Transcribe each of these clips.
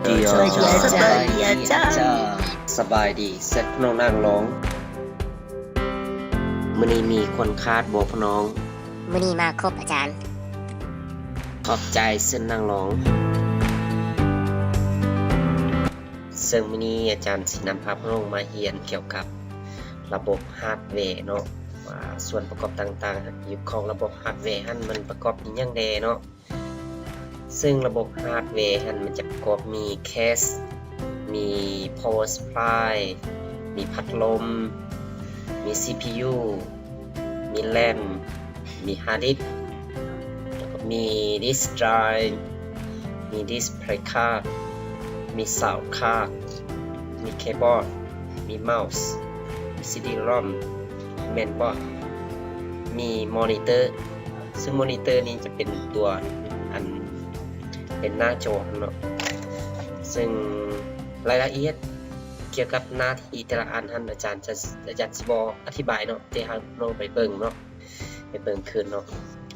ສະບາຍດີອາຈານ. ສະບາຍດີ ເຊີນພວກນ້ອງນັ່ງລົງ. ມື້ນີ້ມີຄົນຂາດບໍ່ພວກນ້ອງ? ມື້ນີ້ມາຄົບອາຈານ. ຂອບໃຈ, ເຊີນນັ່ງລົງ. ເຊິ່ງມື້ນີ້ອາຈານຊິນຳພາພວກນ້ອງມາຮຽນກ່ຽວກັບລະບົບຮາດແວເນາະ, ວ່າສ່ວນປະກອບຕ່າງໆຢູ່ຂອງລະບົບຮາດແວຫັ້ນມັນປະກອບມີຫຍັງແດ່ເນາະ. ເຊິ່ງລະບົບຮາດແວຫັ້ນມັນຈະປະກອບມີເຄສ, ມີພາວເວີສະພາຍ, ມີພັດລົມ, ມີຊີພີຢູ, ມີແຣມ, ມີຮາດດິສ, ແລ້ວກໍມີດິສໄດຣ, ມີດິສເພລຄາດ, ມີຊາວຄາດ, ມີຄີບອດ, ມີເມົາສ໌, ມີຊີດີຣອມ, ແມນບອດ, ມີມໍນິເຕີ. ເຊິ່ງມໍນິເຕີນີ້ຈະເປັນຕົວອັນເປັນໜ້າຈໍຫັ້ນເນາະ. ເຊິ່ງລາຍລະອຽດກ່ຽວກັບໜ້າທີ່ແຕ່ລະອັນຫັ້ນ ອາຈານຈະ ອາຈານຊິບໍ່ອະທິບາຍເນາະ, ແຕ່ໃຫ້ນ້ອງໄປເບິ່ງເນາະ, ໄປເບິ່ງຄືນເນາະ.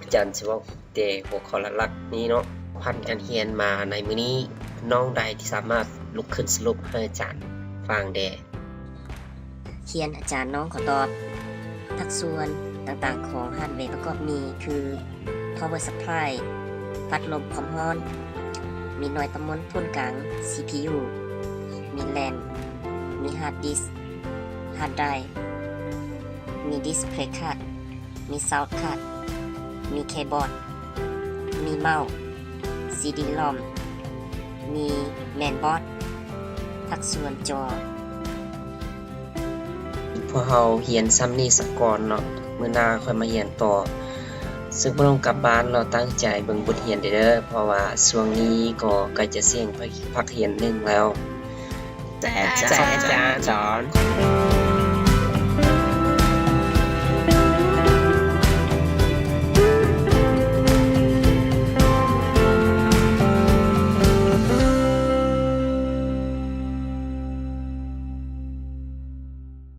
ອາຈານຊິເວົ້າແຕ່ຫົວຂໍ້ຫຼັກໆນີ້ເນາະ. ຜ່ານການຮຽນມາໃນມື້ນີ້ ນ້ອງໃດທີ່ສາມາດລຸກຂຶ້ນສະຫຼຸບໃຫ້ອາຈານຟັງແດ່? ຮຽນອາຈານ, ນ້ອງຂໍຕອບ. ພາກສ່ວນຕ່າງໆຂອງຮາດແວປະກອບມີຄື ພາວເວີສະພາຍ, ພັດລົມຄວາມຮ້ອນ, ມີໜ່ວຍປະມວນຜົນກາງ ຊີພີຢູ, ມີແຣມ, ມີຮາດດິສ, ຮາດໄດຣ, ມີດິສເພລຄາດ, ມີຊາວຄາດ, ມີຄີບອດ, ມີເມົາສ໌, ຊີດີຣອມ, ມີແມນບອດ, ພາກສ່ວນຈໍ. ພວກເຮົາຮຽນຊ່ຳນີ້ສາກ່ອນເນາະ, ມື້ໜ້າຄ່ອຍມາຮຽນຕໍ່. ເຊິ່ງພວກນ້ອງກັບບ້ານເນາະ, ຕັ້ງໃຈເບິ່ງບົດຮຽນເດີ້, ເພາະວ່າຊ່ວງນີ້ກໍໃກ້ຈະສຽງພາກຮຽນໜຶ່ງແລ້ວ. ແຕ່ ແຕ່ ອາຈານ ອາຈານ.